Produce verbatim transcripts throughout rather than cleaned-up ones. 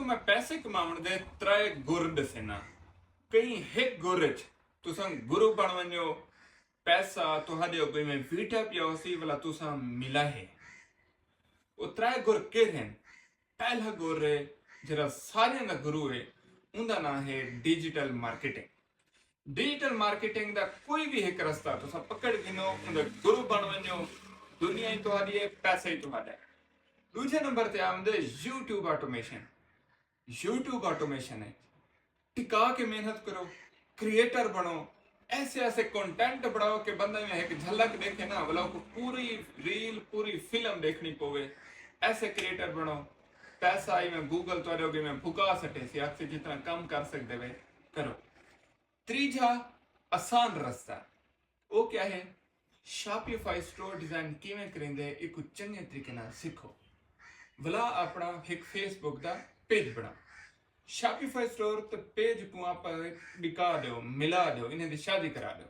میں پیسے کماون دے ترائے گر ڈسینا۔ کہیں ہک گر اچ تساں گرو بن ونجو، پیسہ تہاڈے اگے میں ویٹا پیا ہوسی ولا تساں ملا ہے۔ او ترائے گر کہڑے ہن؟ پہلا گر ہے جڑا ساریاں دا گرو ہے، اوندا ناں ہے ڈیجیٹل مارکیٹنگ۔ ڈیجیٹل مارکیٹنگ دا کوئی بھی ہک رستہ تساں پکڑ گھنو، اوندا گرو بن ونجو، دنیا ہی تہاڈی ہے، پیسہ ہی تہاڈا ہے۔ دوجھے نمبر تے آوندے یوٹیوب آٹومیشن۔ یوٹیوب آٹومیشن ہے، ٹکا کے محنت کرو، کریئٹر بنو، ایسے ایسے کنٹینٹ بناؤ کہ بندہ میں ہک جھلک دیکھے نا ولا کو پوری ریل، پوری فلم دیکھنی پوے۔ ایسے کریئٹر بنو، پیسہ آئی میں گوگل تہاڈے اگے میں بھکا سٹے سی، آکھسی جتنا کم کر سکدے وے کرو۔ تریجھا آسان رستہ، او کیا ہے؟ شاپیفائی سٹور ڈیزائن کیویں کریندے، ایکوں چنگے طریقے نال سکھو۔ ولا اپنا ہک فیس بک دا پیج بناؤ۔ شاپیفائی سٹور تے پیج کوں آپا ڈکا ڈیو، ملا ڈیو، انہیں دی شادی کرا ڈیو۔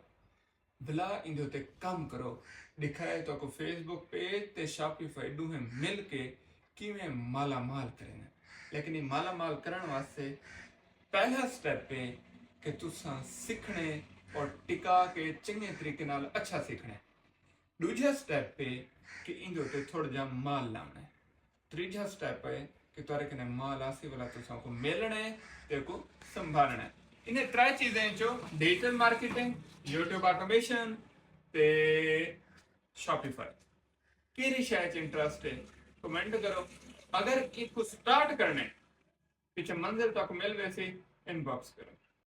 ولا ایندے اتے کم کرو، ڈکھائے تہاکوں فیس بک پیج تے شاپیفائی ڈوہیں مل کے کیویں مالا مال کریندے۔ لیکن اے مالا مال کرن واسطے پہلا سٹیپ ہے کہ تساں سکھنے اور ٹکا کے چنگے طریقے نال اچھا سکھنے۔ ڈوجھا سٹیپ ہے کہ ایندے اتے تھوڑا جا مال لاونے۔ تریجھا سٹیپ ہے کہ تہاڈے کنے مال آسی ولا تساں کو ملنے تے کو سنبھالنے۔ انہیں ترے چیزیں چو ڈیجیٹل مارکیٹنگ، یوٹیوب آٹومیشن تے شاپیفائی۔ کیڑی شے اچ انٹرسٹ ہے؟ کمنٹ کرو۔ اگر ایکوں سٹارٹ کرنے، پچھے منزل تک مل ویسی، ان باکس کرو۔